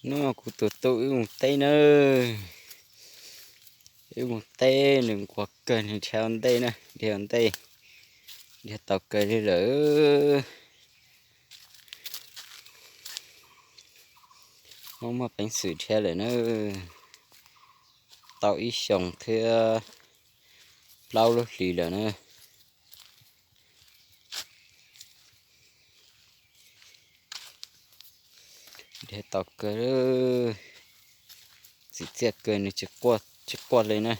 Hnub no kuv tus tub wb mus teb na, wb mus teb nws nquag kawg, nws dhia ua ntej na, dhia ua ntej, dhia tau kawg li lawm. Muaj muaj peev xwm dhia lawm na, tau ib xyoos thiab plaub lub hlis lawm na. Dhia tau kawg, txim txiaj kawg, nws tsis quaj li na.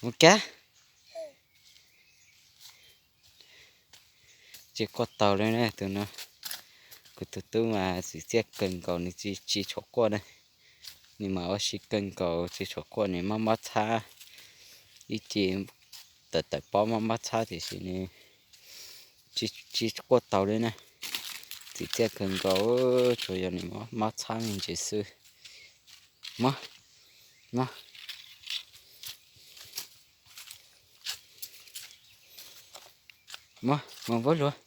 Mus kab, tsis quaj taus li na tus no. Kuv tus tub mas txim txiaj kawg nkaus, nws tsis tshua quaj na. Nws mas ua si kawg nkaus, tsis tshua quaj, nws mob mob txhab. Ib ce tawm tawm pob mob mob txhab tiam sis nws tsis quaj taus li na. Txim txiaj kawg nkaus, tsuas yog nws mob txhab me ntsis xwb. Muab, muab, muab, mus vuab luag.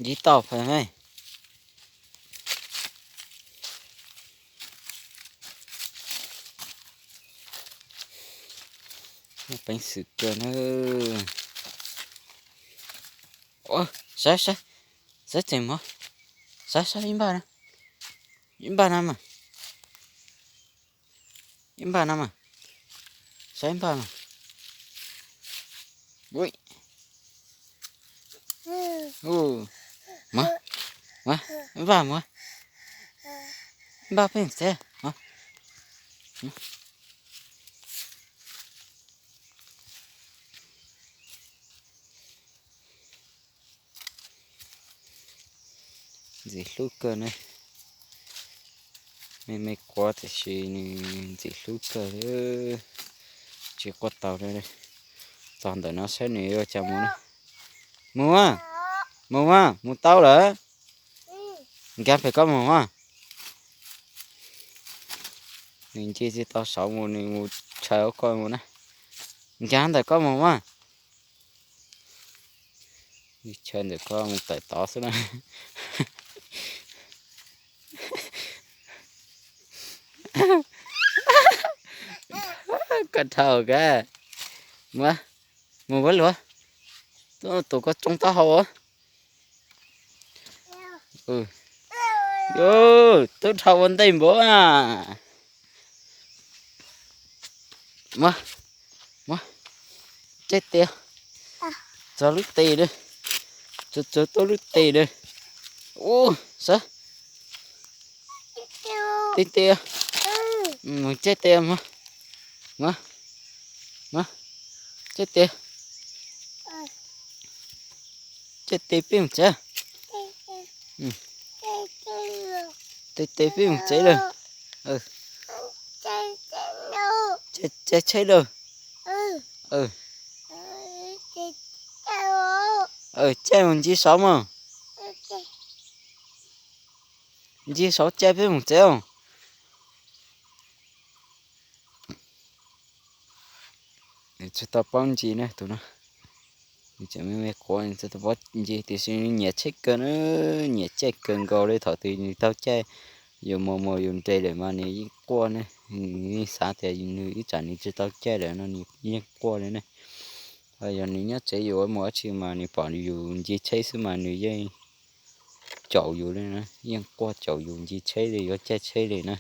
Ncig toj pha me. Muaj peev xwm kawg na. Saib, saib, saib tseem mov, saib, saib ib npaj na, ib npaj na mas, ib npaj na mas, saib ib npaj mas. Ui, mus, mus, ib npaj mus, ib npaj pheej txev. Ntxim hlub kawg ne. Me me quav tiam sis nws ntxim hlub kawg, tsis quaj taus li. Txog ntawm no saib nws yuav cas mus na. Mus, mus, mus tau lawm. Nkag pem koj mus mas. Nws ncig tsis tau saud mus, nws mus tshaw koj mus na. Nkag ntawm koj mus mas. Chaw ntawm koj mus tawm tod xwb na. Koj dhau kawg. Mus, mus vuab luag. Tus koj tsoo taub hau. Twb dhau ua ntej npaum. Mus, mus, caij tes, txog lub tes na, txog tuaj lub tes na. Ub, sab, tib tes, mus caij tes, mus, mus, mus, caij tes, caij tes peb mus tsev. Tes tes peb mus tsev lawm. Caij tsheb lawm. Caij mus ncig saud mog. Ncig saud caij peb mus tsev os. Nws tsis tau paub ncig na tus no. Nws tseem me me quav, nws tsis tau paub ncig tiam sis nws nyiam tsheb kawg na, nyiam caij kawg nkaus li. Thaum twg nws tau caij, yus mus mus yus nres lawm mas nws yeej quaj ne. Nws yeej xav tias nws ib tsam nws tsis tau caij lawm no nws yeej quaj li ne. Yog nws nyob tsev yus ua mus dab tsi mas nws pom yus ncig tsheb xwb mas nws yeej caum yus li na, yeej quaj caum yus ncig tsheb li, yuav caij tsheb li na.